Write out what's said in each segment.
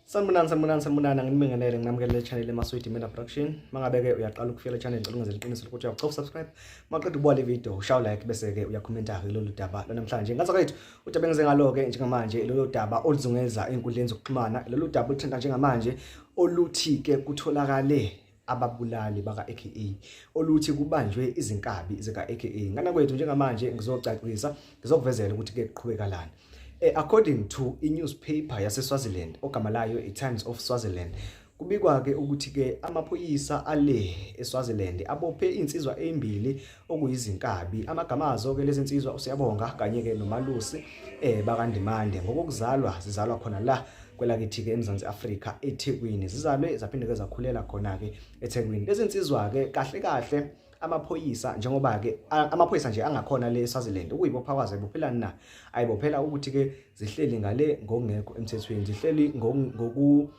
Sanibonani, sanibonani, sanibonani. Nginibingelele, nginamukele le channel eMaswidi Media Production. Mangabe-ke uyaqala ukufika le channel, ngicela ungenzele iqiniso lokuthi uyakucofa subscribe. Maqeda ukubuka le video, ushaye like bese-ke uyakhomenta-ke kulolu daba lwanamhlanje. Ngathi kwethu, udaba engize ngalo-ke njengamanje lolu daba oluzungeza ey'nkundleni zokuxhumana, lolu daba oluthinta njengamanje oluthi-ke kutholakale ababulali baka-AKA, oluthi kubanjwe izinkabi zika-AKA. Ngana kwethu njengamanje ngizocacisa, ngizokuvezela ukuthi-ke kuqhubekalani. According to i-newspaper yaseSwaziland ogama layo i-Times of Swaziland, kubikwa-ke ukuthi-ke amaphoyisa ale eSwaziland abophe iy'nsizwa ey'mbili okuyizinkabi. Amagama azo-ke lezi nsizwa uSiyabonga kanye-ke noMalusi bakaNdimande. Ngokokuzalwa zizalwa khona la kwelakithi-ke eMzansi Afrika eThekwini. Zizalwe zaphinde-ke zakhulela khona-ke eThekwini. Lezi nsizwa-ke kahle kahle amaphoyisa njengoba-ke amaphoyisa nje angakhona le eSwaziland ukuyibopha kwazo ayibophelani na? Ayibophela ukuthi-ke zihleli ngale ngokungekho emthethweni, zihleli ngoku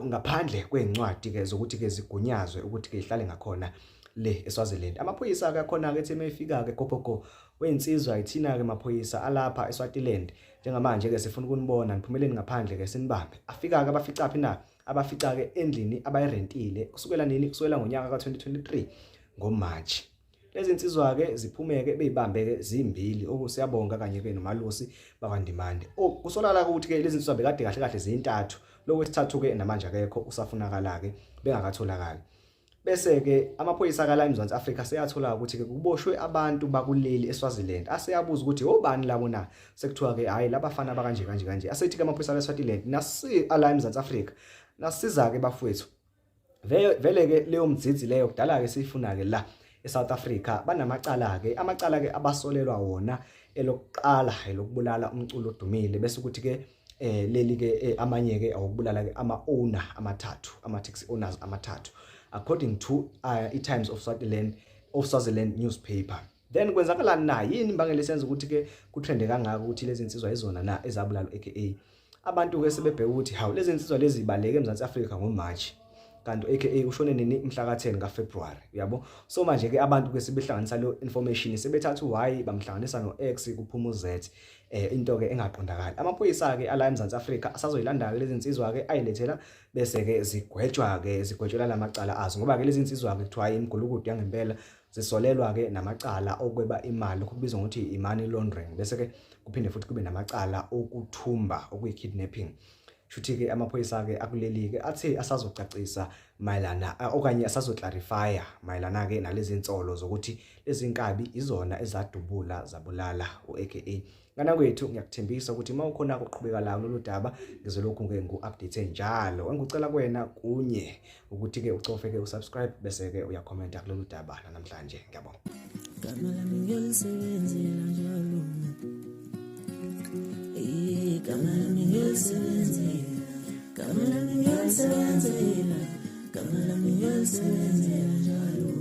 ngaphandle kwey'ncwadi-ke zokuthi-ke zigunyazwe ukuthi-ke zihlale ngakhona le eSwaziland. Amaphoyisa-ke akhona-ke ethi uma efika-ke gogogo wey'nsizwa ithina-ke maphoyisa alapha eSwaziland njengamanje-ke sifuna ukunibona, niphumeleni ngaphandle-ke sinibambe. Afika-ke abaficaphi na? Abafica-ke endlini abayirentile kusukela nini? Kusukela ngonyaka ka-2023 ngoMarch. Lezi nsizwa-ke ziphumeke beyibambe-ke zimbili, okuSiyabonga kanye-ke noMalusi bakwaNdimande. Kusolakala ukuthi-ke lezi nsizwa bekade kahle kahle zintathu, lo wesithathu-ke namanje akekho, usafunakala-ke bengakatholakali. Bese-ke amaphoyisa kala eMzansi Afrika seyathola ukuthi-ke kuboshwe abantu bakuleli eSwaziland. Aseyabuza ukuthi obani labo na? Sekuthiwa-ke hhayi labafana bakanje kanje kanje. Asethi-ke amaphoyisa ala eSwaziland nasi ala eMzansi Afrika. Nasiza-ke bafowethu. Vele-ke leyo mdzidzi leyo kudala-ke siyifuna-ke la eSouth Africa. Banamacala-ke, amacala-ke abasolelwa wona elokuqala elokubulala umculo odumile, bese ukuthi-ke leli ke amanye ke awukubulala ke ama owner amathathu, ama taxi owners amathathu, according to i-Times of Swaziland newspaper. Then kwenzakalani na? Yini imbangela esenza ukuthi ke kutrende kangaka ukuthi lezi insizwa izona na ezabulala AKA? Abantu ke sebebheka ukuthi hawu, lezi insizwa lezi zibaleke eMzansi Afrika ngoMarch, kanti AKA ushone nini? Mhla ka-10 kaFebruary, uyabo? So manje ke abantu ke sebehlanganisa lo information, sebethatha u-Y bamhlanganisa no-X, kuphuma u-Z, into ke engaqondakali. Amaphoyisa ke ala eMzansi Afrika asazoyilanda ke lezi insizwa ke ayilethela, bese ke zigwetshwa ke, zigwetshelwa lamacala azo, ngoba ke lezi insizwa ke kuthiwa imigulukudu yangempela. Zisolelwa ke namacala okweba imali, lokhu kubizwa ngokuthi i-money laundering, bese ke kuphinde futhi kube namacala okuthumba, okuyi-kidnapping. Shuthi ke amaphoyisa ke akuleli ke athe asazocacisa mayelana okanye asazoclarifya mayelana ke nalezi insolo zokuthi lezi nkabi izona ezadubula zabulala u-AKA. Ngana kwethu, ngiyakuthembisa ukuthi uma ukhona ukuqhubeka la kulolu daba, ngizolokhu ke ngu-update njalo. Engikucela kuwena kunye ukuthi ke ucofe ke usubscribe, bese ke uyakhomenta kulolu daba namhlanje. Ngiyabonga. Gama lami ngiyolisebenzela njalo. Igama lami ngiyolisebenzela. Gama lami ngiyolisebenzela. Gama lami ngiyolisebenzela njalo.